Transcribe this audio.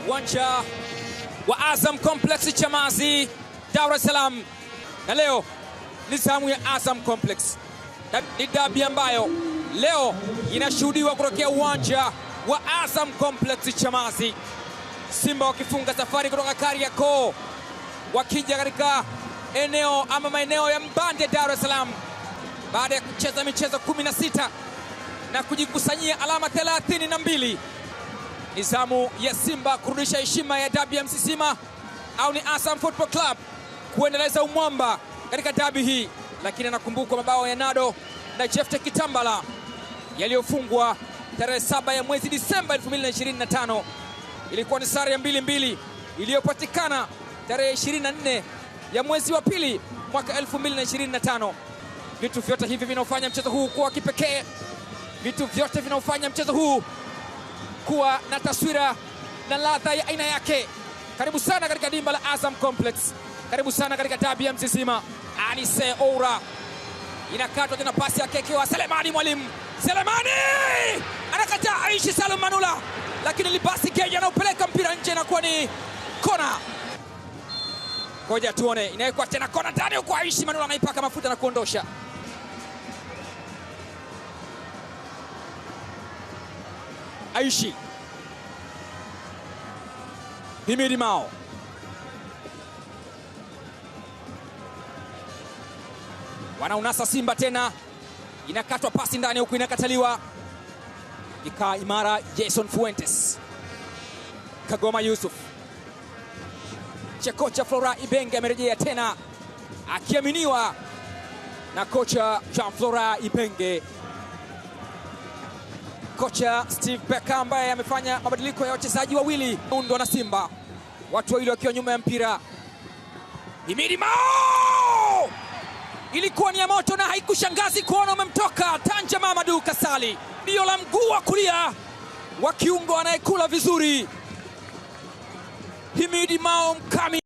Uwanja wa Azam Complex Chamazi, Dar es Salaam. Na leo ni zamu ya Azam Complex. Ni dabi ambayo leo inashuhudiwa kutokea uwanja wa Azam Complex Chamazi. Simba wakifunga safari kutoka Kariakoo wakija katika eneo ama maeneo ya Mbande, Dar es Salaam, baada ya kucheza michezo 16 na kujikusanyia alama 32. Ni zamu ya Simba kurudisha heshima ya dabi ya Msisima, au ni Azam Football Club kuendeleza umwamba katika dabi hii. Lakini anakumbukwa mabao ya Nado na Jefte Kitambala yaliyofungwa tarehe 7 ya mwezi Disemba 2025. Ilikuwa ni sare ya 2-2 iliyopatikana tarehe 24 ya mwezi wa pili mwaka 2025. Vitu vyote hivi vinaofanya mchezo huu kuwa kipekee, vitu vyote vinaofanya mchezo huu kuwa na taswira na ladha ya aina yake. Karibu sana katika dimba la Azam Complex, karibu sana katika dabi ya Mzizima. Anise Oura inakatwa tena, pasi ya keke wa Selemani Mwalimu. Selemani anakataa, Aishi Salum Manula, lakini Libasi Geja anaupeleka mpira nje na kuwa ni kona. Ngoja tuone, inawekwa tena kona ndani huko, Aishi Manula anaipaka mafuta na kuondosha. Aishi Himidi Mao wanaunasa Simba tena, inakatwa pasi ndani huku inakataliwa, ikaa imara Jason Fuentes. Kagoma Yusuf, cha kocha Flora Ibenge amerejea tena akiaminiwa na kocha Jean Flora Ibenge. Kocha Steve Becker ambaye amefanya mabadiliko ya wachezaji wawili undwa na Simba, watu wawili wakiwa nyuma ya mpira. Himidi Mao ilikuwa ni ya moto na haikushangazi kuona umemtoka Tanja Mamadu Kasali. Ndio la mguu wa kulia wa kiungo anayekula vizuri, Himidi Mao Mkami.